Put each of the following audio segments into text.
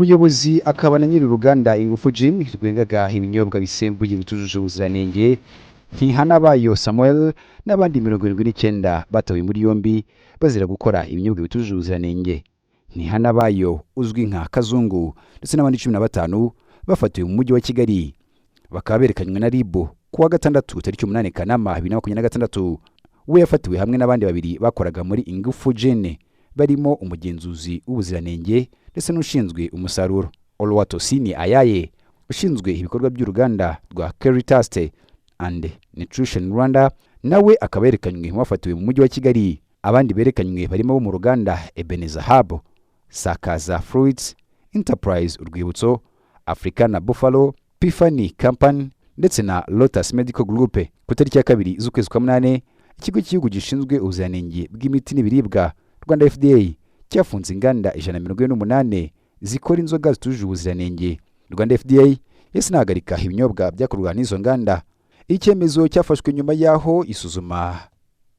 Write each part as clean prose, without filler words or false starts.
Umuyobozi akaba na nyiri uruganda Ingufu Gin rwengaga ibinyobwa bisembuye bitujuje ubuziranenge, Ntihanabayo Samuel, n'abandi 79 batawe muri yombi bazira gukora ibinyobwa bitujuje ubuziranenge. Ntihanabayo uzwi nka Kazungu ndetse n'abandi 15 bafatiwe mu mujyi wa Kigali, bakaba berekanywe na RIB ku wa gatandatu tariki 8 Kanama 2026. We yafatiwe hamwe n'abandi babiri bakoraga muri Ingufu Gin, barimo umugenzuzi w'ubuziranenge ndetse n'ushinzwe umusaruro. Oluwatosini Ayaye, ushinzwe ibikorwa by'uruganda rwa Caritas and Nutrition Rwanda, nawe akaba yerekanywe mu bafatiwe mu mujyi wa Kigali. Abandi berekanywe barimo abo mu ruganda Ebenezer Hub, Sakaza Fruits, Enterprise Urwibutso, Africana Buffalo, Pifani Company ndetse na Lotus Medical Group. Ku tariki ya 2 z'ukwezi kwa munane, ikigo cy'igihugu gishinzwe ubuziranenge bw'imiti n'ibiribwa, Rwanda FDA, cyafunze inganda 148 zikora inzoga zitujuje ubuziranenge. Rwanda FDA yahise inahagarika ibinyobwa byakorwaga n'izo nganda. Icyemezo cyafashwe nyuma y'aho isuzuma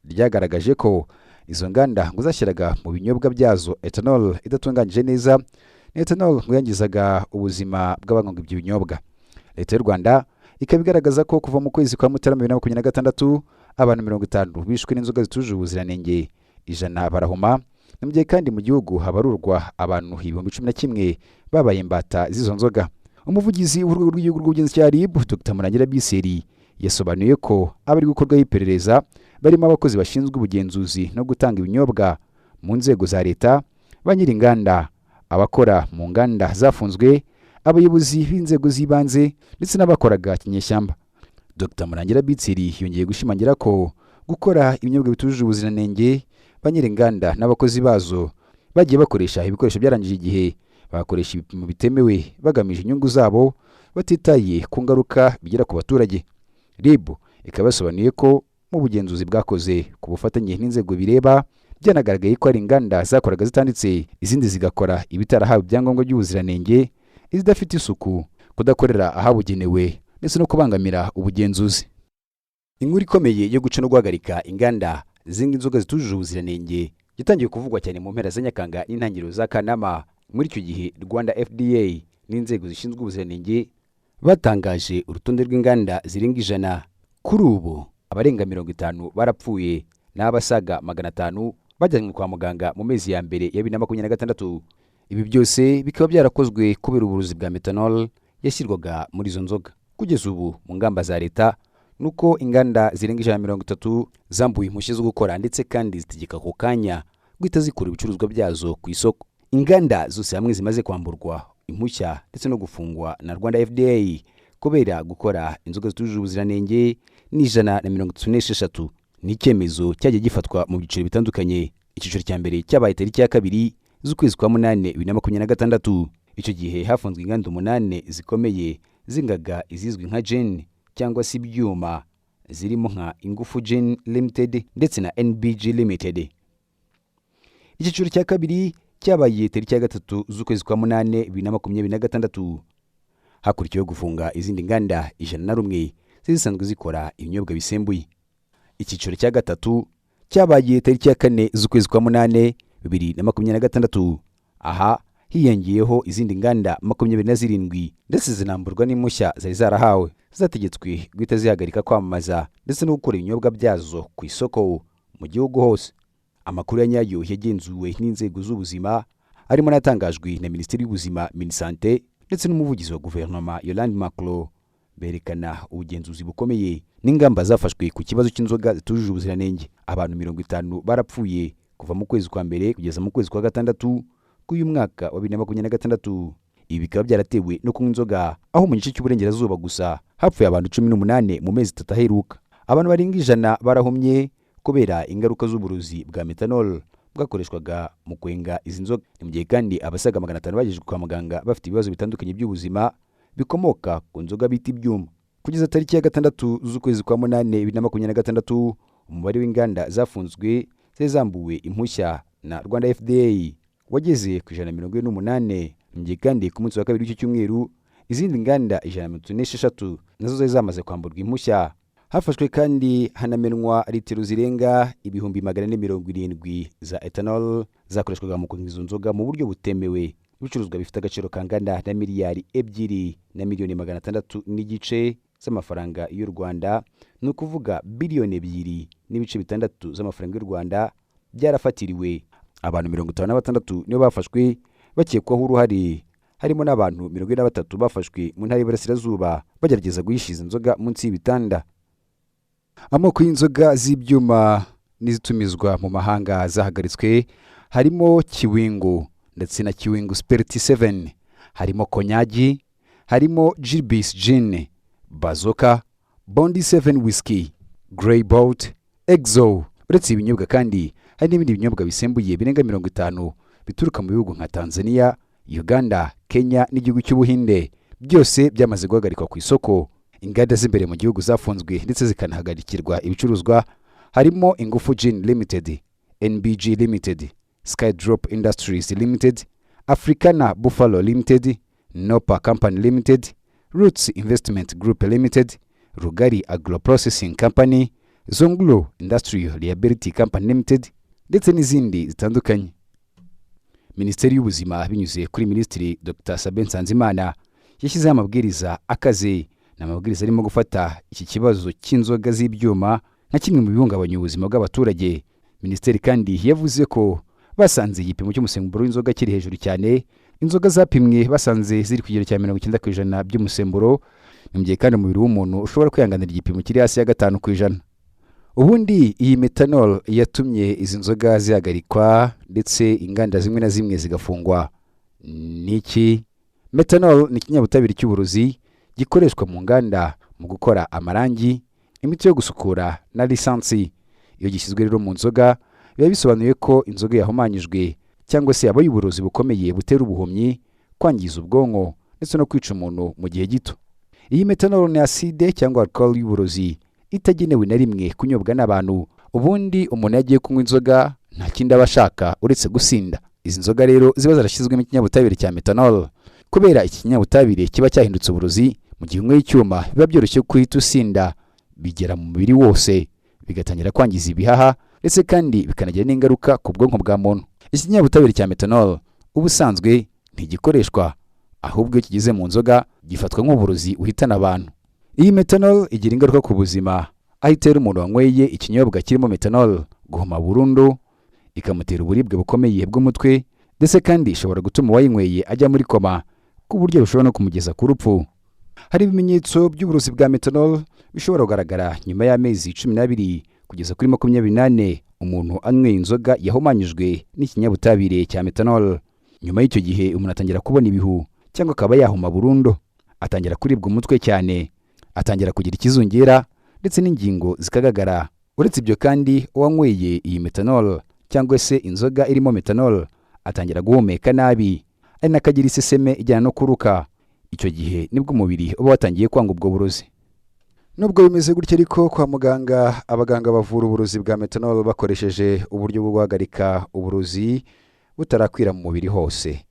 ryagaragaje ko izo nganda ngo zashyiraga mu binyobwa byazo ethanol idatunganyije neza, na ethanol ngo yangizaga ubuzima bw'abanywaga ibyo binyobwa. Leta y'u Rwanda ikaba igaragaza ko kuva mu kwezi kwa Mutarama 2026, abantu 50 bishwe n'inzoga zitujuje ubuziranenge, 100 barahuma. Ni mu gihe kandi mu gihugu habarurwa abantu 11,000 babaye imbata z'izo nzoga. Umuvugizi w'urwego rw'igihugu rw'ubugenzacyaha RIB, Dr Murangira Biseri, yasobanuye ko abari gukorwaho iperereza barimo abakozi bashinzwe ubugenzuzi no gutanga ibinyobwa mu nzego za leta, ba nyir'inganda, abakora mu nganda zafunzwe, abayobozi b'inzego z'ibanze ndetse n'abakoraga kinyeshyamba. Dr Murangira Bitsiri yongeye gushimangira ko gukora ibinyobwa bitujuje ubuziranenge, ba nyir'inganda n'abakozi bazo bagiye bakoresha ibikoresho byarangije igihe, bagakoresha ibipimo bitemewe bagamije inyungu zabo, batitaye ku ngaruka bigira ku baturage. RIB ikaba yasobanuye ko mu bugenzuzi bwakoze ku bufatanye n'inzego bireba, byanagaragaye ko hari inganda zakoraga zitanditse, izindi zigakora ibitarahawe ibyangombwa by'ubuziranenge, izidafite isuku, kudakorera ahabugenewe ndetse no kubangamira ubugenzuzi. Inkuru ikomeye yo guca no guhagarika inganda zenga inzoga zitujuje ubuziranenge yatangiye kuvugwa cyane mu mpera za Nyakanga n'intangiriro za Kanama. Muri icyo gihe, Rwanda FDA n'inzego zishinzwe ubuziranenge batangaje urutonde rw'inganda zirenga 100. Kuri ubu abarenga 50 barapfuye n'abasaga 500 bajyanywe kwa muganga mu mezi ya mbere ya 2026. Ibi byose bikaba byarakozwe kubera uburozi bwa methanol yashyirwaga muri izo nzoga. Kugeza ubu, mu ngamba za leta nuko inganda zirenga 130 zambuwe impushya zo gukora, ndetse kandi zitegeka ako kanya guhita zikura ibicuruzwa byazo ku isoko. Inganda zose hamwe zimaze kwamburwa impushya ndetse no gufungwa na Rwanda FDA kubera gukora inzoga zitujuje ubuziranenge ni 136. Ni icyemezo cyagiye gifatwa mu byiciro bitandukanye. Icyiciro cya mbere cyabaye tariki ya 2 z'ukwezi kwa munani 2026. Icyo gihe hafunzwe inganda umunani zikomeye zengaga izizwi nka gin cyangwa se ibyuma, zirimo nka Ingufu Gin Limited ndetse na NBG Limited. Icyiciro cya kabiri cyabaye tariki ya 3 z'ukwezi kwa munani 2026. Hakurikiyeho gufunga izindi nganda 101 zari zisanzwe zikora ibinyobwa bisembuye. Icyiciro cya gatatu cyabaye tariki ya 4 z'ukwezi kwa munani 2026. Aha hiyongeyeho izindi nganda 27, ndetse zinamburwa n'impushya zari zarahawe, zategetswe guhita zihagarika kwamamaza ndetse no gukora ibinyobwa byazo ku isoko mu gihugu hose. Amakuru ya nyayo yagenzuwe n'inzego z'ubuzima, harimo n'atangajwe na Minisiteri y'Ubuzima, MINISANTE, ndetse n'umuvugizi wa guverinoma Yolande Makolo, berekana ubugenzuzi bukomeye n'ingamba zafashwe ku kibazo cy'inzoga zitujuje ubuziranenge. Abantu 50 barapfuye kuva mu kwezi kwa mbere kugeza mu kwezi kwa gatandatu k'uyu mwaka wa 2026. Ibi bikaba byaratewe no kunywa inzoga, aho mu gice cy'uburengerazuba gusa hapfuye abantu 18 mu mezi 3 aheruka. Abantu barenga 100 barahumye kubera ingaruka z'uburozi bwa methanol bwakoreshwaga mu kwenga izi nzoga. Ni mu gihe kandi abasaga 500 bagejejwe kwa muganga bafite ibibazo bitandukanye by'ubuzima bikomoka ku nzoga bita ibyuma. Kugeza tariki ya 6 z'ukwezi kwa munani 2026, umubare w'inganda zafunzwe zari zambuwe impushya na Rwanda FDA wageze ku 148. Mu gihe kandi ku munsi wa kabiri w'iki cyumweru, izindi nganda 136 nazo zari zamaze kwamburwa impushya. Hafashwe kandi hanamenwa litiro zirenga 470,000 za ethanol zakoreshwaga mu kunywa izo nzoga mu buryo butemewe. Ibicuruzwa bifite agaciro kangana na 2,600,000,000 z'amafaranga y'u Rwanda, ni ukuvuga 2.6 biliyoni z'amafaranga y'u Rwanda, byarafatiriwe. Abantu 56 nibo bafashwe bakekwaho uruhare, harimo n'abantu 43 bafashwe mu Ntara y'Iburasirazuba bagerageza guhishiza inzoga munsi y'ibitanda. Amoko y'inzoga z'ibyuma n'izitumizwa mu mahanga zahagaritswe harimo Kiwingu ndetse na Kiwingu Spirit 7, harimo Konyagi, harimo Gilbey's Gin, Bazoka, Bondi 7 Whisky, Grey Boat, Exo. Uretse ibinyobwa kandi hari n'ibindi binyobwa bisembuye birenga 50 bituruka mu bihugu nka Tanzania, Uganda, Kenya n'igihugu cy'Ubuhinde, byose byamaze guhagarikwa ku isoko. Inganda z'imbere mu gihugu zafunzwe ndetse zikanahagarikirwa ibicuruzwa harimo Ingufu Gin Limited, NBG Limited, Skydrop Industries Limited, Africana Buffalo Limited, Nopa Company Limited, Roots Investment Group Limited, Rugari Agro Processing Company, Zonglo Industrial Liability Company Limited ndetse n'izindi zitandukanye. Minisiteri y'Ubuzima binyuze kuri Minisitiri Dr Sabin Nsanzimana yashyizeho amabwiriza akaze. Ni amabwiriza arimo gufata iki kibazo cy'inzoga z'ibyuma nka kimwe mu bihungabanya ubuzima bw'abaturage. Minisiteri kandi yavuze ko basanze igipimo cy'umusemburo w'inzoga kiri hejuru cyane. Inzoga zapimwe basanze ziri ku kigero cya 90% by'umusemburo, ni mu gihe kandi umubiri w'umuntu ushobora kwihanganira igipimo kiri hasi ya 5%. Ubundi iyi methanol yatumye izi nzoga zihagarikwa ndetse inganda zimwe na zimwe zigafungwa ni iki? Methanol ni ikinyabutabire cy'uburozi gikoreshwa mu nganda mu gukora amarangi, imiti yo gusukura na lisansi. Iyo gishyizwe rero mu nzoga, biba bisobanuye ko inzoga yahumanyijwe cyangwa se yabaye uburozi bukomeye butera ubuhumyi, kwangiza ubwonko ndetse no kwica umuntu mu gihe gito. Iyi methanol ni acide cyangwa alcohol y'uburozi itagenewe na rimwe kunyobwa n'abantu. Ubundi umuntu iyo agiye kunywa inzoga nta kindi aba ashaka uretse gusinda. Izi nzoga rero ziba zarashyizwemo ikinyabutabire cya methanol. Kubera iki kinyabutabire kiba cyahindutse uburozi, mu gihe unyweye icyuma biba byoroshye guhita usinda. Bigera mu mubiri wose, bigatangira kwangiza ibihaha, ndetse kandi bikanagira n'ingaruka ku bwonko bwa muntu. Iki kinyabutabire cya methanol ubusanzwe ntigikoreshwa, ahubwo iyo kigeze mu nzoga gifatwa nk'uburozi buhitana abantu. Iyi methanol igira ingaruka ku buzima, aho itera umuntu wanyweye ikinyobwa kirimo methanol guhuma burundu, ikamutera uburibwe bukomeye bw'umutwe, ndetse kandi ishobora gutuma uwayinyweye ajya muri koma ku buryo bishobora no kumugeza ku rupfu. Hari ibimenyetso by'uburozi bwa methanol bishobora kugaragara nyuma y'amezi 12 kugeza kuri 24 umuntu anyweye inzoga yahumanyijwe n'ikinyabutabire cya methanol. Nyuma y'icyo gihe umuntu atangira kubona ibihu cyangwa akaba yahuma burundu, atangira kuribwa umutwe cyane, atangira kugira ikizungera ndetse n'ingingo zikagagara. Uretse ibyo kandi, uwanyweye iyi methanol cyangwa se inzoga irimo methanol atangira guhumeka nabi, ari nako agira iseseme ijyana no kuruka. Icyo gihe nibwo umubiri uba watangiye kwanga ubwo burozi. Nubwo bimeze gutya ariko, kwa muganga abaganga bavura uburozi bwa methanol bakoresheje uburyo bwo guhagarika uburozi butarakwira mu mubiri hose.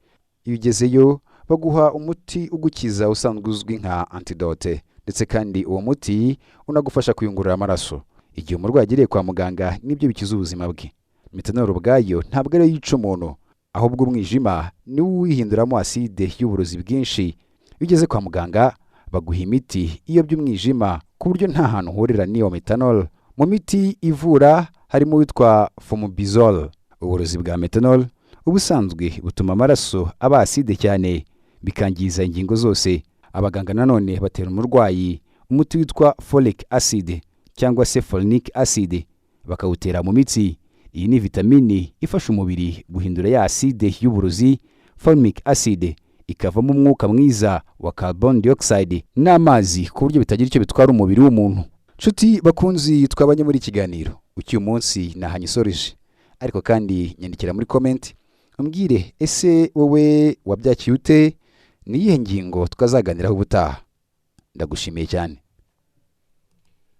Iyo ugezeyo baguha umuti ugukiza usanzwe uzwi nka antidote, ndetse kandi uwo muti unagufasha kuyungurura amaraso. Igihe umurwayi ageriye kwa muganga nibyo bikiza ubuzima bwe. Methanol ubwayo ntabwo ariyo yica umuntu, ahubwo umwijima niwo uwihinduramo aside y'uburozi bwinshi. Iyo ugeze kwa muganga baguha imiti iyobya umwijima ku buryo nta hantu uhurira n'iyo methanol. Mu miti ivura harimo uwitwa fomubizol. Uburozi bwa methanol ubusanzwe butuma amaraso aba aside cyane, bikangiza ingingo zose. Abaganga nanone batera umurwayi umuti witwa folic acid cyangwa se folinic acid, bakawutera mu mitsi. Iyi ni vitamini ifasha umubiri guhindura ya aside y'uburozi formic acid ikavamo umwuka mwiza wa carbon dioxide n'amazi, ku buryo bitagira icyo bitwara umubiri w'umuntu. Nshuti bakunzi twabanye muri ikiganiro ucyuyu munsi, nahanyisoreje, ariko kandi nyandikira muri comment umbwire: ese wowe wabyakiye ute? Ni iyihe ngingo twazaganiraho ubutaha? Ndagushimiye cyane.